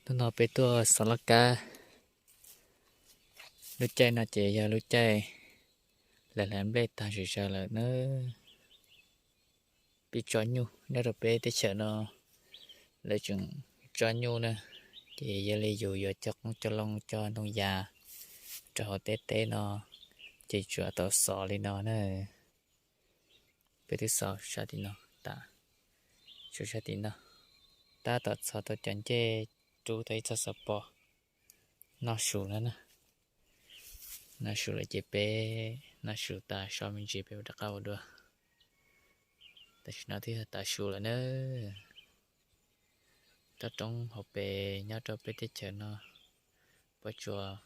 Hnub no peb tuaj xov laj kab. Lub caij no ces yog lub caij lawv hlais nplej tag zom zaws lawm na. Pib tso nyuj nyob rau peb teb chaws no, lawv tseem tso nyuj na. Ces yog li yus yuav cog qoob cog loo cog ntoo yas rau hauv teb teb no, ces tsuas tau xov li no na. Peb twb xov sab tim no tas, tsuas sab tim no, tab tom txog tau cov ncej rub tau ib txoj xov pos. Noj su lawm na, noj su lawm ces peb noj su tas so me ntsis peb rov qab ua dua. Tam sim no twb yog tav su lawm na. Toj roob hauv pes nyob rau peb teb chaws no, pob tsuas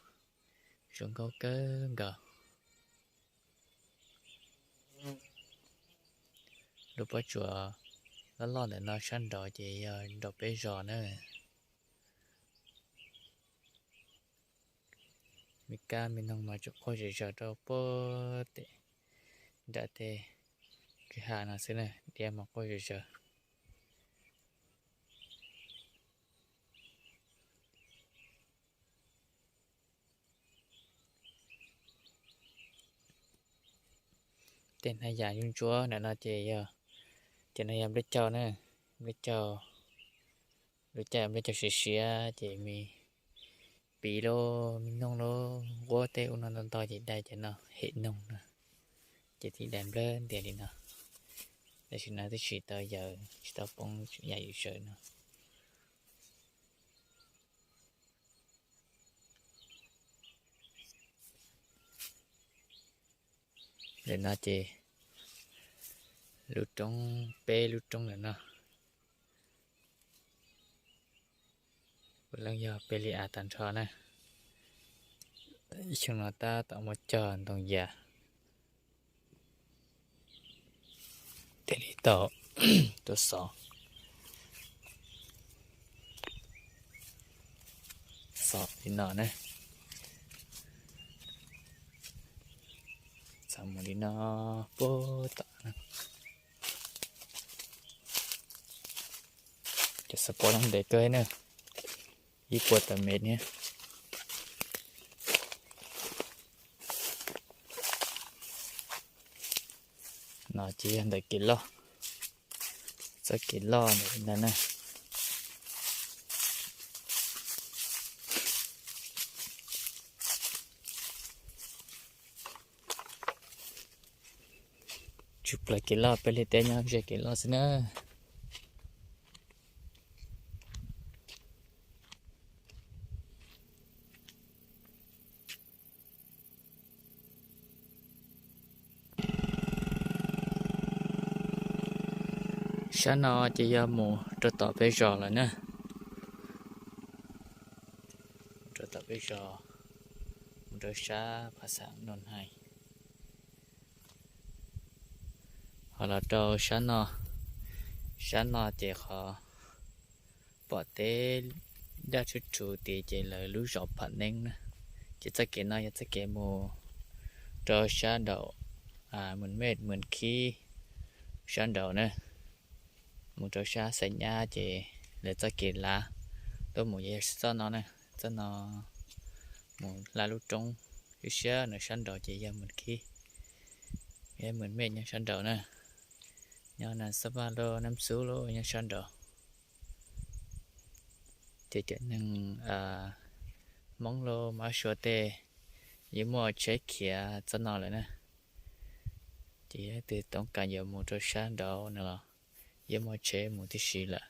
zoo nkauj kawg nkaus. Lub pob tsuas loj loj ntawm no sab nraud ces yog nraum peb zos na. Me kab me noog mas tseem quaj zom zaws rau puag tim nram tej kwj ha no xwb na, diab mas quaj zom zaws. Tej hnab yas ntsuab ntsuab ntawm no ces yog, ces no yog nplej caug na, nplej caug. Lub caij nplej caug siav siav ces me piv los me noog los nquab tej ub no ntau ntau ces dai cov no hem noog na, ces thiaj dai nplawg ntias li no. Tam sim no twb tsis tau yaws tsis tau poob yam yus sawv no. Ntawm no ces lub roob, peb lub roob ntawm no, puav leej yog peb li av tag nrho na. Ib xyoo no tab tom muab cog ntoo yas, thiaj li tau tuaj xov, xov li no na. Xov mus li no puag tom. Cov xov pos no ntev kawg na, ib puas tawm mev thiab. No ces yog ntawm kev loj, txoj kev loj ntawm no na. Tsuas plaws kev loj, peb li teb nyob ze kev loj xwb na. Sab no ces yog mus rau tom peb zos lawm na. Mus rau tom peb zos, mus rau sab Phas Xas Nus Hais. Ho los rau sab no, sab no ces qhov pom teb daj tshuj tshuv tid ces lawv lub zos Pham Neeb na. Ces txoj kev no yog txoj kev mus rau sab nraum Mus Mej Mus Khib sab nraud na. Mus rau sab Xais Nyab ces lawv txoj kev lav tuaj mus yog txoj no na, txoj no mus hla lub roob siab siab no sab nraud ces yog Mus Khib, yog Mus Mej nyob sab nraud na. Nyob Nas Xab Vaj los Nab Xub los nyob sab nraud. Ces cov neeg Hmoob los Mab Suav tej yeej muaj tsheb khiav txoj no lawm na. Ces yog leej twg toob kas yuav mus rau sab nraud no los yeej muaj tsheb mus tib si lawm.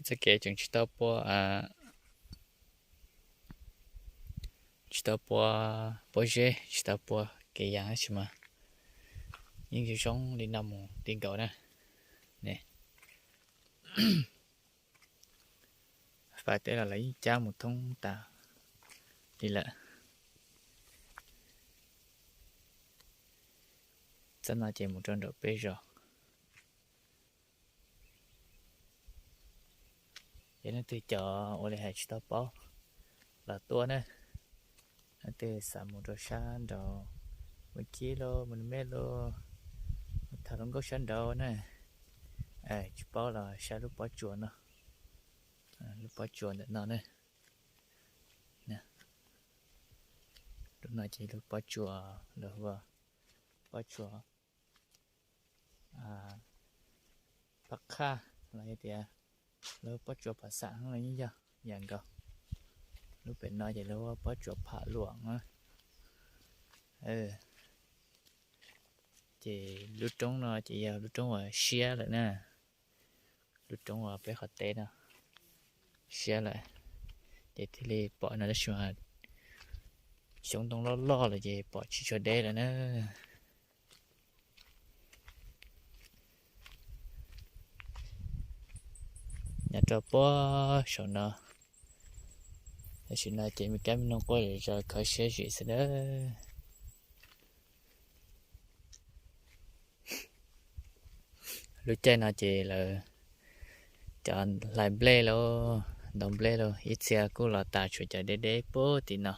Txoj kev tseem tsis tau pua, tsis tau pua pob zeb, tsis tau pua kev yas tab sis mas yeej zoo zoo li no mus ti nkaus na. Fais teb los lawv yeej cab mus thoob tas li lawm. Txoj no ces mus rau nraum peb zos. Yog leej twg cov ua li hais tsis tau paub los tuaj na, leej twg xav mus rau sab nraud, Mus Khib los Mus Mej los, mus tham hluas nkauj sab nraud na, tsis paub los saib lub pob tsuas no. Lub pob tsuas ntawm no ne. Lub no ces lub pob tsuas, lawv hu ua pob tsuas pab qhaj los yog tias lub pob tsuas pham xam los yeej yog yam nkaus. Lub pem no ces lub pob tsuas pham luam na. Ces lub roob no ces yog lub roob uas siab lawm na. Lub roob uas peb qhov teb no siab lawm, ces thiaj li pom no tab sis mas xyoob ntoo loj loj lawm ces pom tsis tshua deb lawm na. Nyob rau puag saum no, tam sim no ces me kab me noog quaj zom zaws khawv siab zim xwb nawb. Lub caij no ces lawv cov hlais nplej lauj, ntaus nplej lauj, ib txhia kuj los tas tshuav cov deb deb puag tim no.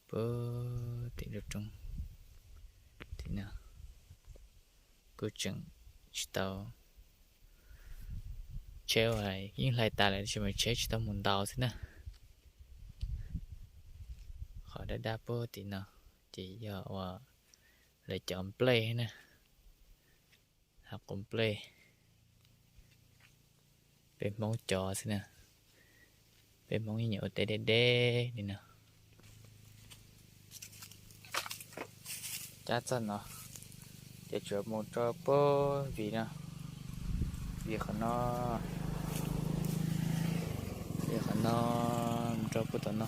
Puag tim lub roob tim no kuj tseem tsis tau, tsheb uas yeej hlais tas lawm tab sis mas tsheb tsis tau mus ntaus xwb na. Qhov daj daj puag tim no ces yog uas lawv cov nplej na, hav quav nplej, peb Hmoob cov xwb na. Peb Hmoob yeej nyiam ua teb deb deb li no. Cab txog no ces tsuas mus rau puag vim no, vim qhov no, vim qhov no mus rau puag tom no.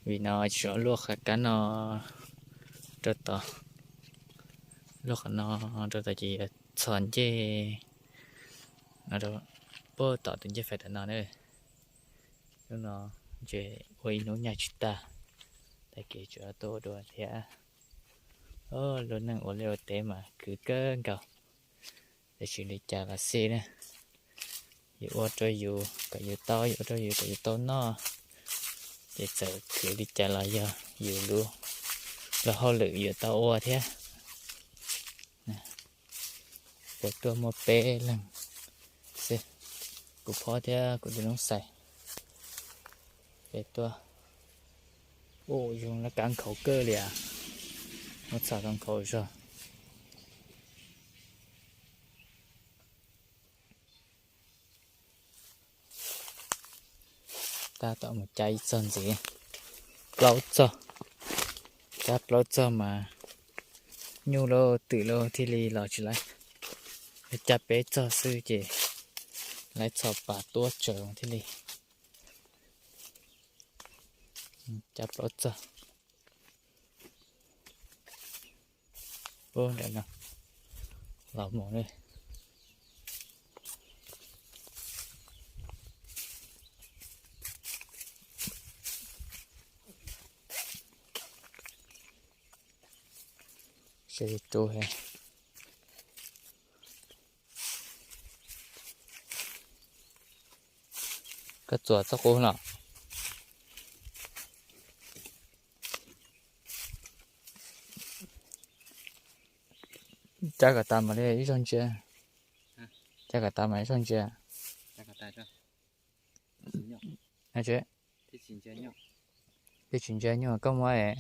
Vim no tsis tshua luaj qhov kab no rau tod, luaj qhov no rau tod ces yuav txhos ncej no rau puag tom tus ncej fais tom no na. Lub no ntshe ua ib hnub nyaj tsis tag, tag kis tsuas tuaj ua dua thiab. Lub neej ua liaj ua teb mas khwv kawg nkaus, tab sis li cas los xij na, yus ua rau yus kom yus tau, yus ua rau yus kom yus tau noj, ces txawm khwv li cas los yog yus lub, lub hauj lwm yus tau ua thiab. Peb tuaj muaj peb leeg xwb, kuv phob thiab kuv tus noob xais. Peb tuaj, ua zoo laj kab nkhaus kawg li as, muab txhom rau nkhaus zog. Tab tom mus cab ib txog ntxiv, plaub txog, cab plaub txog mas nyuj lauj twm lauj thiaj li los tsis laib. Cab peb txog xwb ces laib txhom pas tuab tsaws thiaj li cab plaub txog. Ub, nram no los mus li. Seb rub he. Koj txuas txoj qub los. Cab kom tas mam li ib zaug ntsia. Cab kom tas mam ib zaug ntsia. Peb tsis ntsia nyuj, koj muab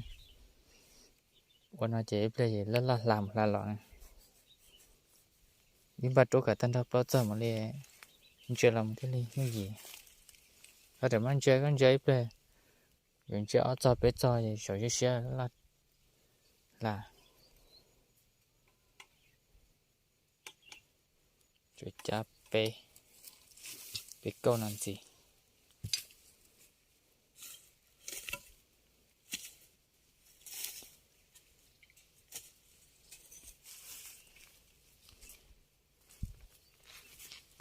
ua no ces ib pliag laj laj hla mus hla los. Ib npaj rub kom tag nrho plaub txog mam li ntsia los thiaj li yooj yim. Koj tseem muab ntsia, koj ntsia ib pliag, yuav ntsia ob txog peb txog saum siab siab laj hla. Tsuas cab peb, peb kauj no ntxiv.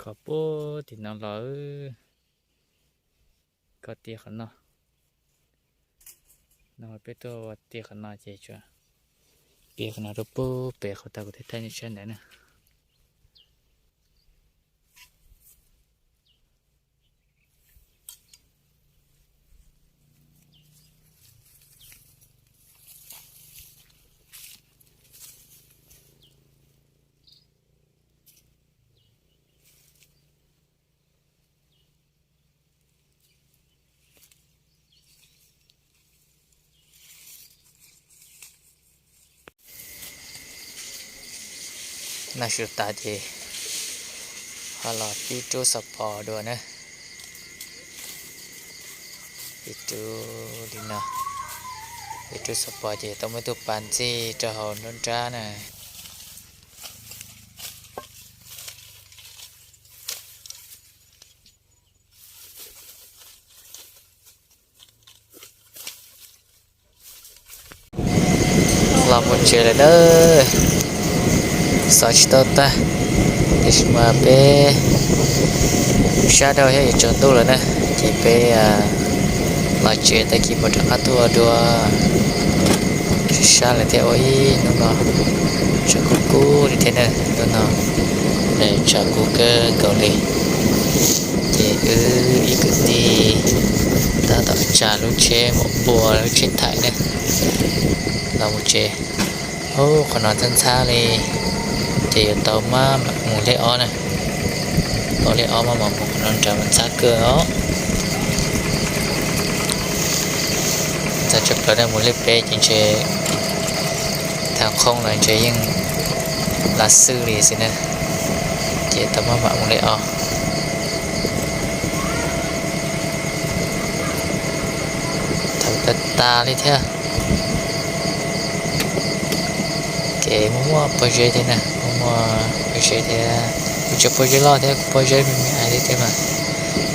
Khov puag tim no los, koj tig qhov no, no peb tuaj ua tig qhov no ces tsuas tig qhov no rau puag pem qhov tau kuv thiaj thaij nej saib ntawd na. Noj su tas ces ho los pib rub xov pos dua na. Pib rub li no, pib rub xov pos ces tau muaj ib tug pas ntxig rau hauv nruab nrab na. Los mus tsev lawm na, xov tsis tau tag, tiam sis mas peb sab dhau thiab yuav tsaus ntuj lawm na, ces peb los tsev tag kis mus rov qab tuaj ua dua. Sab sab lawm thiab ua ib hnub no tshav kub kub li thiab na, hnub no tshav kub kawg nkaus li. Ces wb ib kwv tij tab tom tsa lub tsheb mus pua lub tsheb thaim na, los mus tsev. Ub, qhov no ntxhab ntxhab li, ces yuav tau maj mam mus lej ob na. Tau lej ob maj mam mus, qhov no nrad mas ntxhab kawg os. Ntxhab tshaj plaws na, mus lej peb ces ntshe thav qhoob los ntshe yeej lav xwb li xwb na, ces tau maj mam mus lej ob. Thaum tas tas li thiab. Kev muaj muaj pob zeb thiab na, muaj muaj pob zeb thiab, kuj tsis pob zeb loj thiab, pob zeb me me li thiab mas,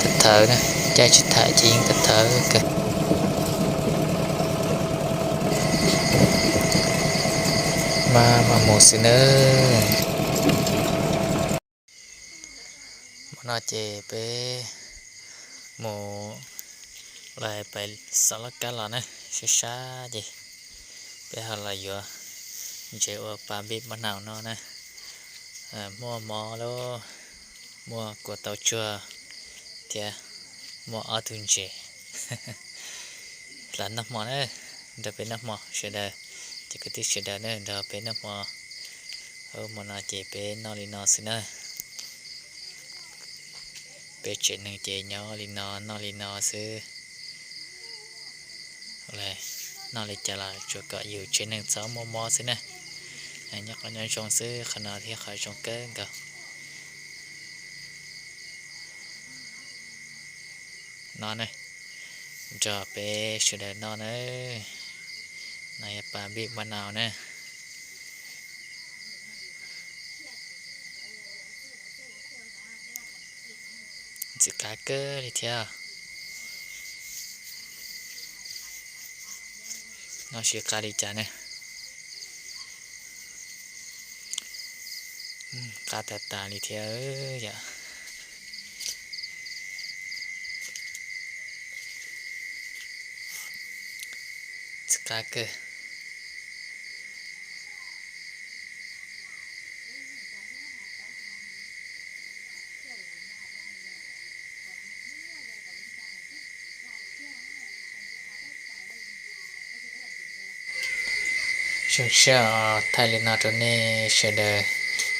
thawv thawv na, caij tsheb thaim ces yeej thawv thawv kawg. Maj mam mus xwb nawb. Hmo no ces peb mus, lawv pais xov laj kab los na, sab sab ces peb ho los yuav ntses ua pa npij mab naus no na. Muaj mov lawm, muaj kua tau tsuag thiab, muaj ob tug ntses. Lam noj hmo na, nrog peb noj hmo sawv daws, cov kwv tij sawv daws na, nrog peb noj hmo. Hmo no ces peb noj li no xwb na. Peb tsev neeg ces nyob li no noj li no xwb. Noj li cas los tsuas kom yus tsev neeg txhob muaj mob xwb na. Nyob qhov nyob zoo xwb, qhov no thiab qhov zoo kawg nkaus. No na, nrog peb sawv daws noj na. No yog pa npij mab naus na. Ntxim qab kawg li thiab. Noj sib qab li cas ne. Qab tas tas li thiab yom. Ntxim qab kawg. Zoo siab thaij li no rau nej sawv daws,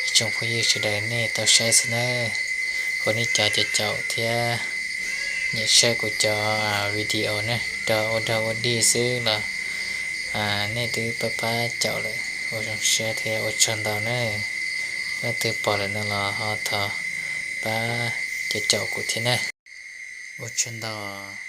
ib tsoom phooj ywg sawv daws nej tau saib xwb na. Ua nej cov caum caum thiab nyiam saib kuv cov video ne, rau ua dog ua dig xwb los nej twb pab pab caum lawm, ua zoo siab thiab ua tsaug ntau na. Leej twg pom lawm no los ho thov pab caum caum kuv thiab na. Ua tsaug ntau.